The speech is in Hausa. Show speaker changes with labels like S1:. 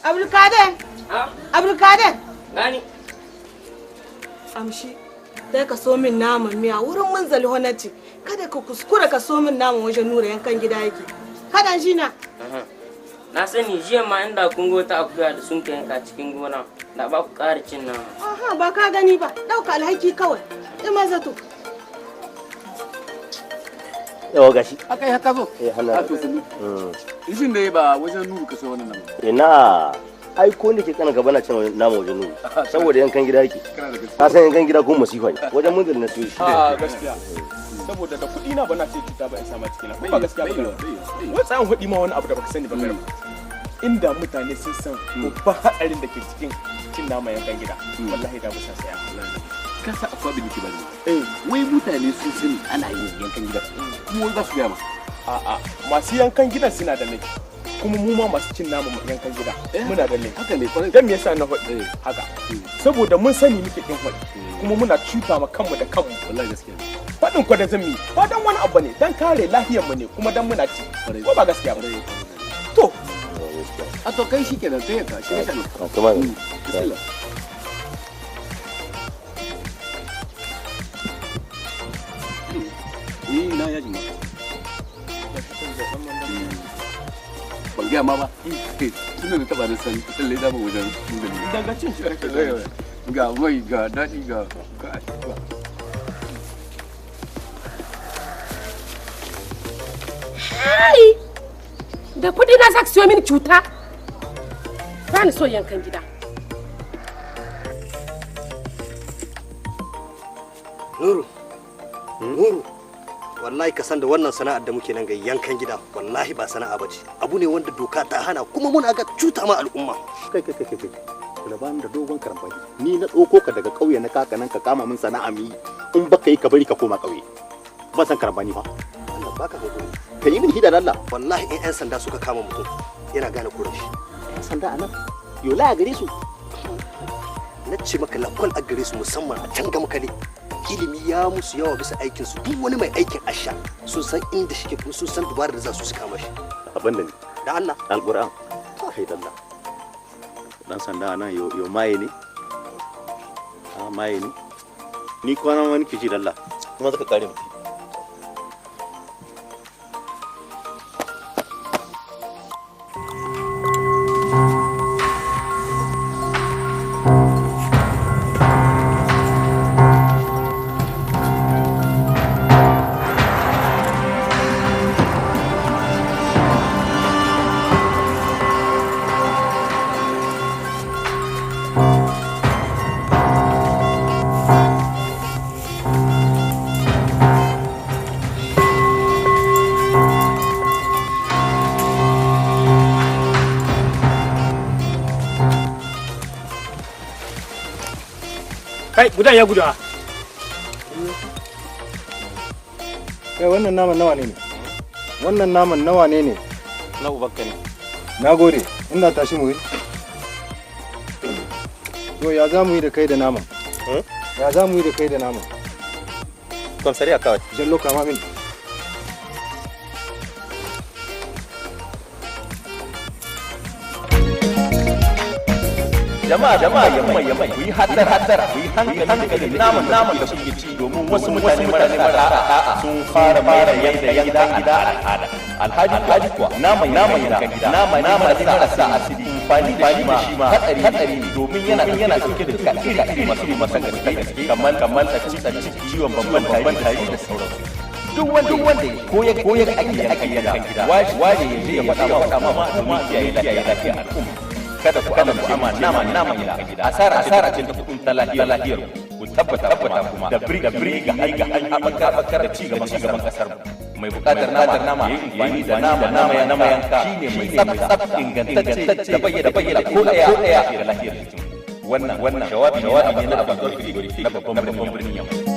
S1: Abdulkader.
S2: Ha?
S1: Abdulkader.
S2: Gani.
S1: Amshi. Sai ka so min naman miya wurin Munzali honati. Kada ka kuskura ka so min naman wajen Nura yankan gida yake. Kada ji na.
S2: Na sani, jiya ma inda kun ga wata akuya da sun ka yanka cikin gona, da ba ku ƙara cin nama.
S1: Aha, ba ka gani ba. Dauka alhaki kawai. In maza to.
S3: Yawa, gashi.
S4: Aka yi haka zo.
S3: Eh, hannu.
S4: A to sani. Ishin da ba wajen Nuru ka sai wannan nan.
S3: Ina, ai ko ne ke kana gaba na cin nama wajen Nuru saboda yankan gida yake.
S4: Kana da gaskiya.
S3: Ka san yankan gida ko masifa ne, wajen Munzali na siyo shi.
S5: A gaskiya, saboda da kuɗi na ba na ce cuta ba in sama cikina, ko ba gaskiya ba, Garba? Wai tsayan hudi ma wani abu da baka sani ba, Garba, inda mutane sun san babban hatsarin da ke cikin cin nama yankan gida, wallahi da ba sa saya.
S4: Ka sa akwai abin da ke bani.
S5: Eh.
S4: Wai mutane sun sani ana yin yankan gida. Kuma wai ba su gaya ma.
S5: A'a, masu yankan gidan suna da laifi, kuma mu ma masu cin nama yankan gida muna da laifi.
S4: Haka ne kwarai.
S5: Dan me yasa na faɗi haka? Saboda mun sani muke kin faɗi, kuma muna cuta ma kanmu da kanmu.
S4: Wallahi gaskiya ne.
S5: Faɗin kwa da zan yi ba dan wani abu ne, dan kare lafiyar mu ne, kuma dan muna ci, ko ba gaskiya ba? To.
S4: A to kai shikenan, sai ka shi ne.
S3: A kuma.
S4: Bismillah. Ni na yaji ma. Ban gaya ma ba. Tun da na taɓa na san lalle da ba wajen Munzali.
S5: Daga cin shi kake.
S4: Ga mai, ga daɗi, ga ga.
S6: Hai! Da kuɗi na za ka siyo mini cuta? Ba ni so yankan gida.
S7: Nuru, Nuru, wallahi ka san da wannan sana'ar da muke nan ga yankan gida, wallahi ba sana'a ba ce. Abu ne wanda doka ta hana, kuma muna ga cuta ma al'umma.
S8: Kai, kai, kai, kai, kula bani da dogon karambani. Ni na ɗauko ka daga ƙauye na kaka nan ka kama min sana'a mu yi. In baka yi, ka bari ka koma ƙauye. Ban san karambani fa.
S7: Allah baka hakuri.
S8: Ka yi min hida da Allah.
S7: Wallahi in 'yan sanda suka kama mutum, yana gane kuran shi.
S8: 'Yan sanda a nan yola a gare su?
S7: Na ce maka lakwal a gare su, musamman a can gama kale. Ilimi ya musu yawa bisa aikin su. Duk wani mai aikin asha sun san inda shike, kuma sun san dubarar da za su kama shi.
S8: Abin da ni
S7: Da Allah.
S8: Alquran, kai dalla, dan sanda a nan yo yo maye ne, a maye ne. Ni kwana wani ke ji dalla.
S3: Kuma zaka kare mutum.
S5: Kai, gudan ya gudu.
S9: Kai, wannan naman nawa ne ne? Wannan naman nawa ne ne?
S3: Na ubanka ne?
S9: Na gode, inda tashi mu yi. To, ya za mu yi da kai da naman? Ya za mu yi da kai da naman?
S3: Kwamsariya kawai.
S9: Jallo, kama mini.
S8: Jama'a, jama'a, yamma yamma, ku yi hattara hattara, ku yi hankali hankali naman da kuke ci, domin wasu mutane marasa da'a sun fara yanka gida gida al'ada. Alhaji alhaji kuwa naman yankan gida, nama ne marasa asidi. Amfani da shi ma hatsari hatsari ne, domin yana dauke da cuta iri iri masu gaske gaske, kamar tsatsi, ciwon babban tari da sauransu. Duk wanda ko ya ake yankan gida, waje ya je ya faɗa ma domin kiyaye lafiya al'umma. Kada ku amince ma nama yankan gida. Asara asara ce ta kudin ta lahiyar ku. Tabbata kuma da biri da biri ga hanyoyin haɓakar da ci gaban kasar mu. Mai buƙatar nama yayi amfani da nama yanka shine mai tsafta, ingantacce, da bayyana ko ɗaya da lafiyar jikin. Wannan jawabi ne na babban birnin Yamai.